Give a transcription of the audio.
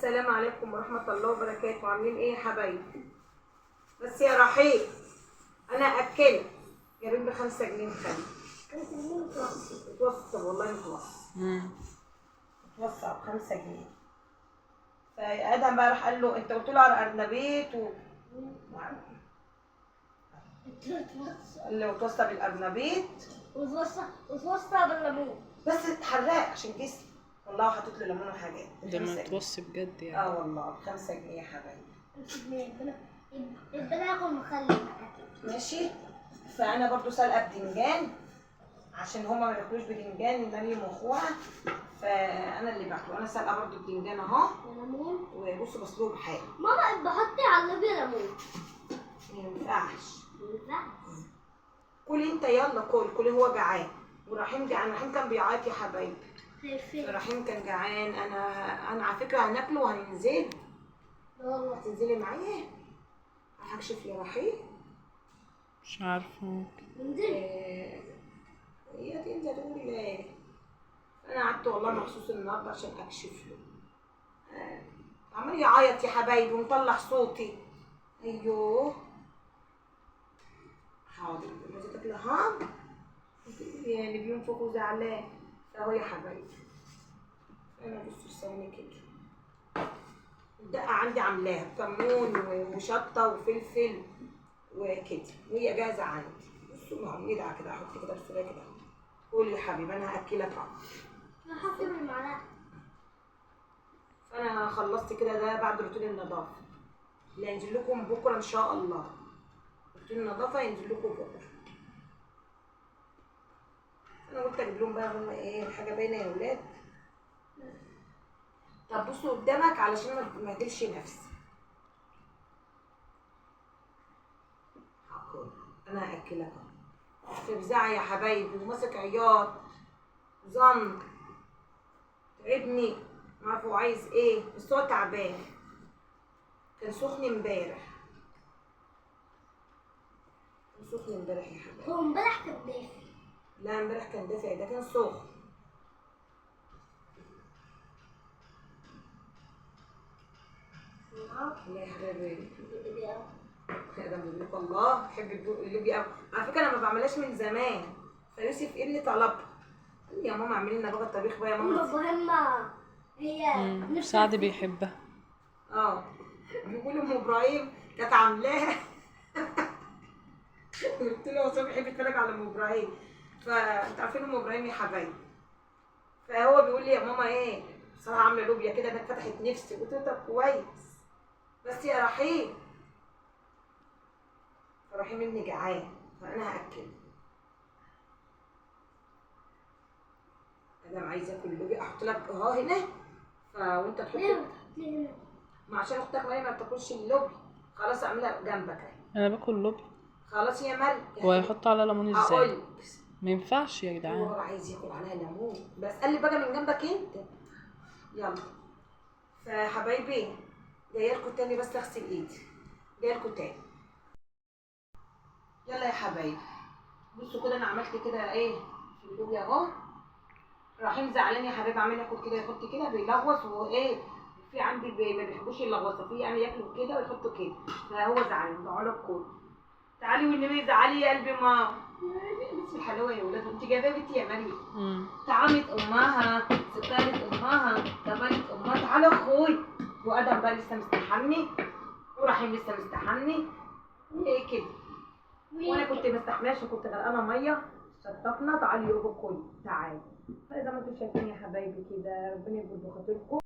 السلام عليكم ورحمة الله وبركاته. عاملين ايه يا حبايبي؟ بس يا رحيل انا اكلت جايبين ب5 جنيه مخلل. 5 جنيه متوسط. متوسط والله، متوسط. متوسط ب5 جنيه. فادهم بقى راح قال له انت قلت له على ارنبيط و قال له اتوصى بالارنبيط وتوصى بالليمون، بس حراق عشان جسمي والله، حطيت له ليمون وحاجات. ده ما توصي بجد يعني. اه والله ب5 جنيه يا حبايبي. 5 جنيه ربنا ياكل مخلل. ماشي. فانا برضو سالقه بدنجان عشان هما ما بياكلوش بدنجان مريم واخوها، فانا اللي باكله. انا سالقه برضو بدنجان اهو وليمون. وبصوا بسلوب بحاجة. ماما بحطي على اللوبيا ليمون. ما ينفعش. ما ينفعش. كلي انت، يلا كل كلي، هو جعان ورحيم جعان. رحيم كان بيعيط يا حبايبي. رحيم كان جعان. انا على فكرة هناكله وهننزل. والله هتنزلي معايا؟ هكشف يا رحيم. مش عارفه ممكن ننزل. هي تنزل تقول ايه؟ انا قعدت والله مخصوص النهارده عشان اكشف له. عمال يعيط يا حبايبي ومطلع صوتي. ايوه حاضر، عايزه تاكل هام يعني بينفخ وزعلان اهو يا حبايبي. انا بصوا الصينية كده، الدقة عندي عاملاها كمون وشطه وفلفل وكده، وهي جاهزة عندي. بصوا ما هو ندعه كده، احط كده بسرعة كده. قول يا حبيبي انا هاكلك اهو. هحط بالمعلقه. فانا خلصت كده ده بعد روتين النظافة اللي هينزل لكم بكره ان شاء الله. روتين النظافة هينزل لكم بكره. انا قلت اجيب لهم بقى هم ايه الحاجة باينة يا ولاد. طب بصوا قدامك علشان ما تبهدلش نفسي. هاكل انا هاكلك اهو. في يا حبايبي وماسك عياط وزن تعبني، ما عارفه هو عايز ايه، بس هو تعبان. كان سخن امبارح، كان سخن امبارح يا حبايبي. هو امبارح كان دافي. لا امبارح كان دافي، ده كان سخن. لا يا حبايبي ده بيقول الله بحب اللوبيا قوي. على فكرة انا ما بعملهاش من زمان، فيوسف ابني طلبها، قال لي يا ماما اعملي لنا بقى الطبيخ بقى يا ماما. مهمة هي سعد بيحبها. بيقول ام ابراهيم كانت عاملاها. قلت له هو بيحب يتفرج على ام ابراهيم، فانتوا عارفين ام ابراهيم يا حبايبي. فهو بيقول لي يا ماما ايه بصراحة عامله لوبيا كده، انا فتحت نفسي. قلت له طب كويس بس يا رحيم. رحيم ابني جعان فانا هاكله. ادم عايز ياكل لوبيا، احط لك اهو هنا وانت تحط. ليه بتحط لي هنا؟ ما عشان اختك مريم ما بتاكلش اللوبيا. خلاص اعملها جنبك اهي. انا باكل لوبيا. خلاص يا مريم. هو هيحط على ليمون ازاي؟ هقول ما ينفعش يا جدعان. هو عايز ياكل عليها ليمون، بس قال لي بقى من جنبك انت. يلا فحبايبي جاية لكم تاني، بس اغسل ايدي. جاية لكم تاني. يلا يا حبايبي بصوا كده، انا عملت كده ايه في اللوبيا اهو. رحيم زعلان يا حبايبي، عمال ياخد كده يحط كده بيلغوص، وايه في عندي ما بيحبوش اللغوصه، في يعني ياكلوا كده ويحطوا كده، فهو زعلان. ادعوا له بكل. تعالي والنبي زعلي يا قلبي ماما. بصي الحلاوة يا ولاد، انت جايباها بنتي يا مريم. طعمت امها، سكرت امها، طبلت امها. تعالى اخوي. وادم بقى لسه مستحمي، ورحيم لسه مستحمي ايه كده، وانا كنت مستحماش وكنت غرقانة مية. شطفنا. تعالي يابا كل، تعالي. فزي ما انتم شايفين يا حبايبي كده، ربنا يجبر بخاطركم.